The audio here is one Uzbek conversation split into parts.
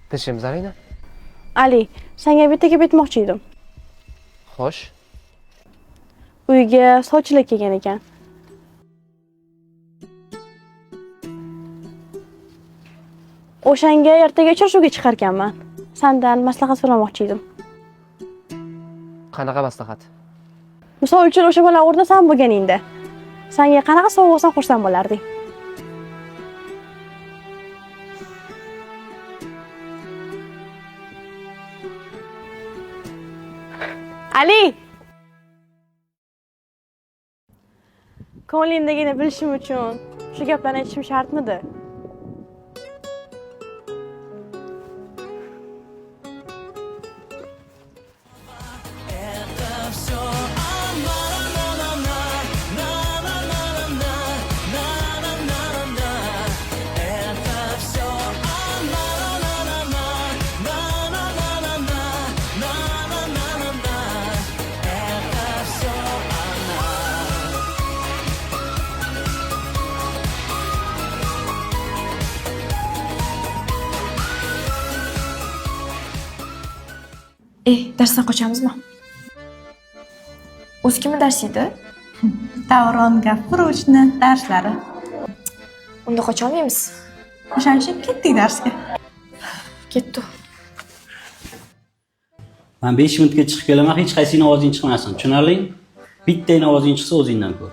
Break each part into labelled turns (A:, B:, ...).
A: Tinchlikmi, Zarina?
B: Ali, senga bitta gap aytmoqchi edim.
A: Xo'sh.
B: Uyga sovchilar kelgan ekan. O'shanga ertaga uchrashuvga chiqarkanman. Sendan maslahat so'ramoqchi edim.
A: Qanaqa maslahat?
B: Misol uchun o'sha bola o'rnida sen bo'lganingda, senga qanaqa sovg'a olsam xursand bo'larding? Ali! Ko'nglingdagini bilishim uchun shu gaplarni aytishim shartmidi?
C: Darsdan qochamizmi? O'zi kimni darsi edi?
D: Davron Gafurovichni darslari.
C: Unda qocholmaymiz.
D: O'shaning uchun ketdik darsga.
C: Ketdi.
E: Men 5 minutga chiqib kelaman, hech qaysingni ovozing chiqmasin. Tushunarlimi? Bittangni ovozing chiqsa o'zingdan ko'r.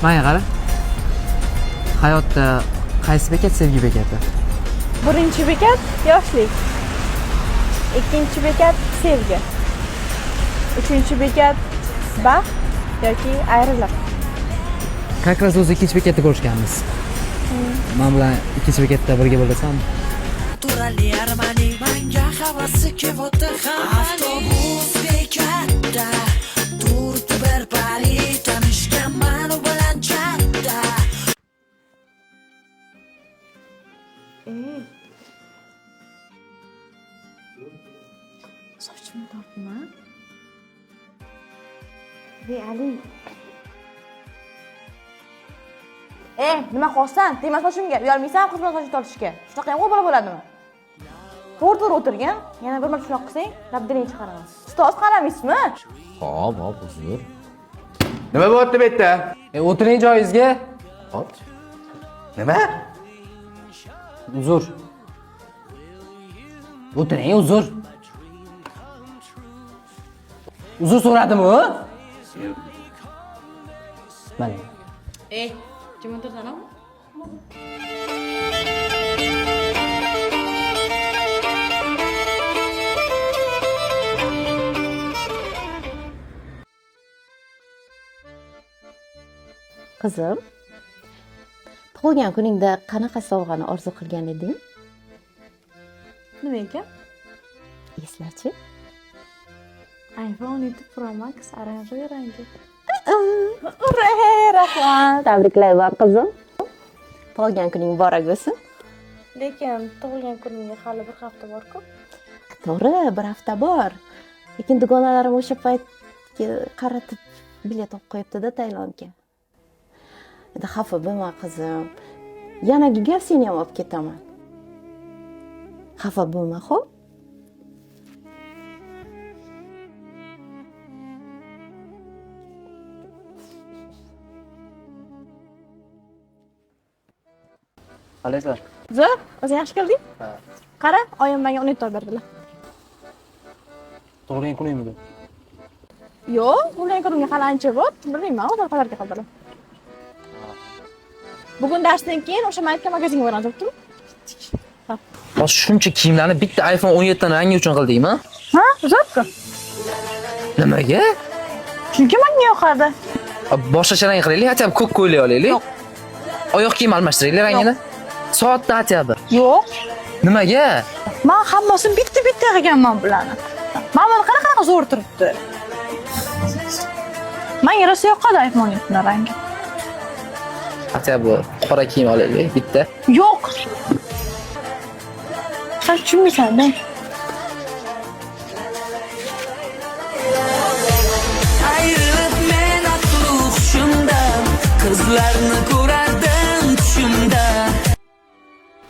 A: Manga qara. Hayotda qaysi bekat sevgi bekati?
B: Birinchi bekat yoshlik. Ikkinchi bekat sevgi. Uchinchi bekat baxt yoki ayriliq.
A: Как раз o'zi ikkinchi bekatda ko'rishganmiz. Men bilan ikkinchi bekatda birga bo'lasan.
F: Turali Armani manga havasi kelyapti ham. Avtobus bekatda turdi bir pari, tanishganman u bilan chatda.
B: Sochimni tortma. Ey Ali. Nima qilyapsan? Tegma sochimga. Uyalmaysan qiz bilan sochini tortishga. Shunaqa ham bola bo'ladimi? To'g'ri-to'g'ri o'tirgin. Yana bir marta shunaqa qilsang, labdiring chiqaraman. Ustoz qaramaysizmi?
G: Hop, hop, uzr. Nima bo'lyapti bu yerda?
A: O'tiring joyingizga.
G: Hop. Nima?
A: Uzr. O'tiring, uzr. Uzr so'radimi u? Mana.
B: Jim o'tirsan.
H: Qizim, tug'ilgan kuningda qanaqa sovg'ani orzu qilgan eding?
B: Nima ekan?
H: Eslachi.
B: iPhone 7 Pro Max oranjli rangi. Ura, rahmat.
H: Tabriklayman, qizim. Tug'ilgan kuning muborak bo'lsin.
B: Lekin tug'ilgan kunimga hali bir hafta bor-ku.
H: To'g'ri, bir hafta bor. Lekin dugonalarim o'sha paytga qaratib bilet olib qo'yibdi-da Tailandga. Endi xafa bo'lma, qizim. Yana gap seni ham olib ketaman. Xafa bo'lma, xo'p?
A: Qalaysizlar?
B: Zo'r, o'zing yaxshi kelding? Qara, oyim menga 17 olib berdilar.
A: Tug'ilgan kuning bugun.
B: Yo'q, tug'ilgan kunimga hali ancha bor. Bilmayman, o'zim qalarga qildilar. Bugun darsdan keyin o'sha maytga magazinga boramiz, bo'ptimi?
A: Hozir shuncha kiyimlarni bitta iPhone 17 dan rangi uchun qildingmi?
B: Ha, zo'rku.
A: Nimaga?
B: Chunki menga yoqadi.
A: Boshqacha rang qilaylik, хотя бы ko'k ko'ylak olaylik.
B: Yo'q.
A: Oyoq kiyim almashtiraylik rangini. Soatda хотя бы.
B: Yo'q.
A: Nimaga?
B: Men hammasini bitta-bitta qilganman bularni. Mana buni qanaqa zo'r turibdi. Menga rosa yoqadi iPhone 7 rangi.
A: Хотя бы qora kiyim olaylik bitta.
B: Yo'q. San tushunmaysan-da.
F: Ayrilib men aqlu hushimdan, qizlarni ko'rardim tushimda.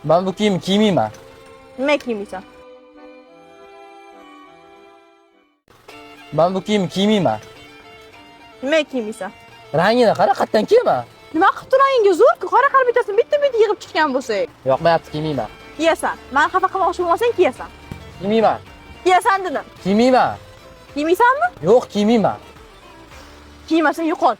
A: Men bu kiyimni kiymayman.
B: Nima kiymaysan?
A: Men bu kiyimni kiymayman.
B: Nima kiymaysan?
A: Rangini qara, qayerdan kiyaman?
B: Nima qilib turayinga zo'r-ku, qora qilib bittasini bitta-bitta yig'ib chiqqan bo'lsak.
A: Yoqmayapti, kiymayman.
B: Kiyasan. Meni xafa qilmoqchi bo'lmasang kiyasan.
A: Kiymayman.
B: Kiyasan dedim.
A: Kiymayman.
B: Kiymaysanmi?
A: Yo'q, kiymayman.
B: Kiymasang yo'qol.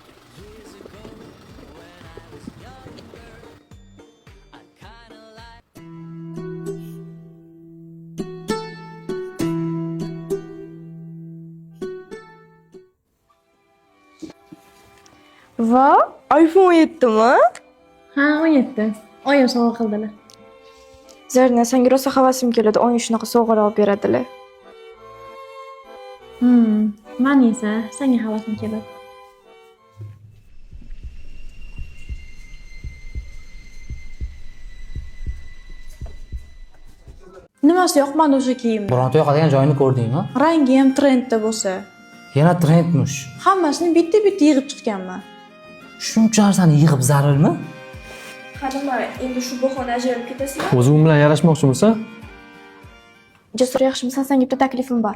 C: Va iPhone 7mi?
I: Ha, 17. Oyim sovg'a qildilar.
C: Zarina, senga rosa havasim keladi. Oying shunaqa sovg'alar olib beradilar.
I: Mani esa senga havasim keladi.
D: Nimasi yoqmadi o'sha kiyimni?
A: Bironta yoqadigan joyini ko'rdingmi?
D: Rangi ham trendda bo'lsa.
A: Yana trendmush.
D: Hammasini bitta-bitta yig'ib chiqqanman.
A: Shuncha narsani yig'ib zarurmi?
C: Qanima, endi shu bahona ajralib ketasizmi?
J: O'zing bilan yarashmoqchimisan?
C: Jasur, yaxshimisan? Senga bitta taklifim bor.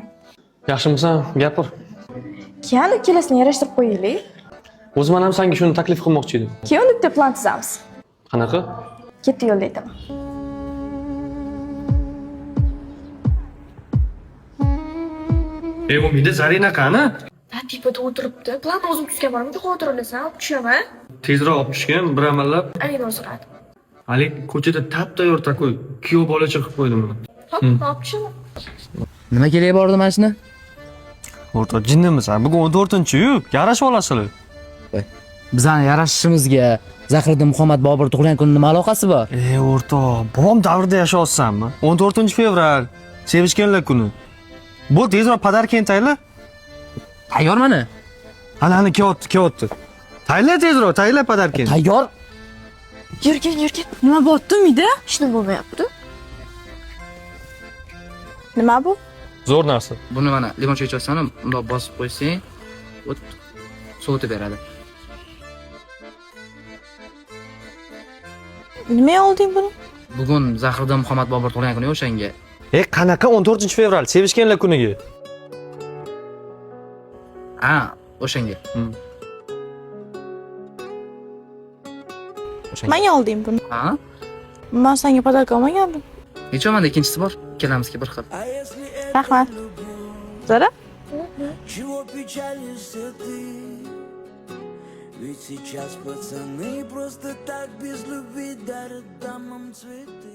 J: Yaxshimisan? Gapir.
C: Keyin ikkalasini yarashtirib qo'yaylik.
J: O'zim ham senga shuni taklif qilmoqchi edim.
C: Keyin bitta plan tuzamiz.
J: Qanaqa?
C: Ketdi yo'lda aytaman.
J: Umida Zarina qani?
C: Tepada o'tiribdi. Planni o'zim tuzgan bormi? Xavotir olasan, olib tushaman.
J: Tezroq olib tushgan, bir amallab.
C: Alina o'zgaradi.
J: Hali ko'chada tap-tayyor takoy kuyov bolacha qilib qo'ydim uni.
C: Hop, olib tushaman.
A: Nima kerak bor edi mana shuni?
J: O'rtoq, jinnimisan? Bugun 14-yu, yarashib olasizlar.
A: Bizani yarashishimizga Zahiriddin Muhammad Bobur tug'ilgan kunning nima aloqasi bor?
J: O'rtoq, bobom davrida yashayapsanmi? 14-fevral, sevishganlar kuni. Bo'l, tezroq podarkani tayyorla.
A: Tayyor mana.
J: Hali hali kelyapti, kelyapti. Tayyorla tezroq, tayyorla podarkani.
A: Tayyor.
C: Yurgin, yurgin.
D: Nima bo'pti Umida?
C: Hech nima bo'lmayapti.
D: Nima bu?
J: Zo'r narsa.
A: Buni mana limoncha ichasan, bundoq bosib qo'ysang, o't sovutib beradi.
D: Nima olding buni?
A: Bugun Zahiriddin Muhammad Bobur tug'ilgan kuni o'shanga.
J: Qanaqa 14-fevral, sevishganlar kuniga?
A: Ha, o'shanga. O'shanga.
D: Menga olding buni.
A: Ha?
D: Men senga podarka olmagandim.
A: Necha menda ikkinchisi bor? Ikkalamizga bir xil.
D: Rahmat. Zara?
F: Чего печалишься ты? Ведь сейчас пацаны просто так без любви дарят дамам цветы.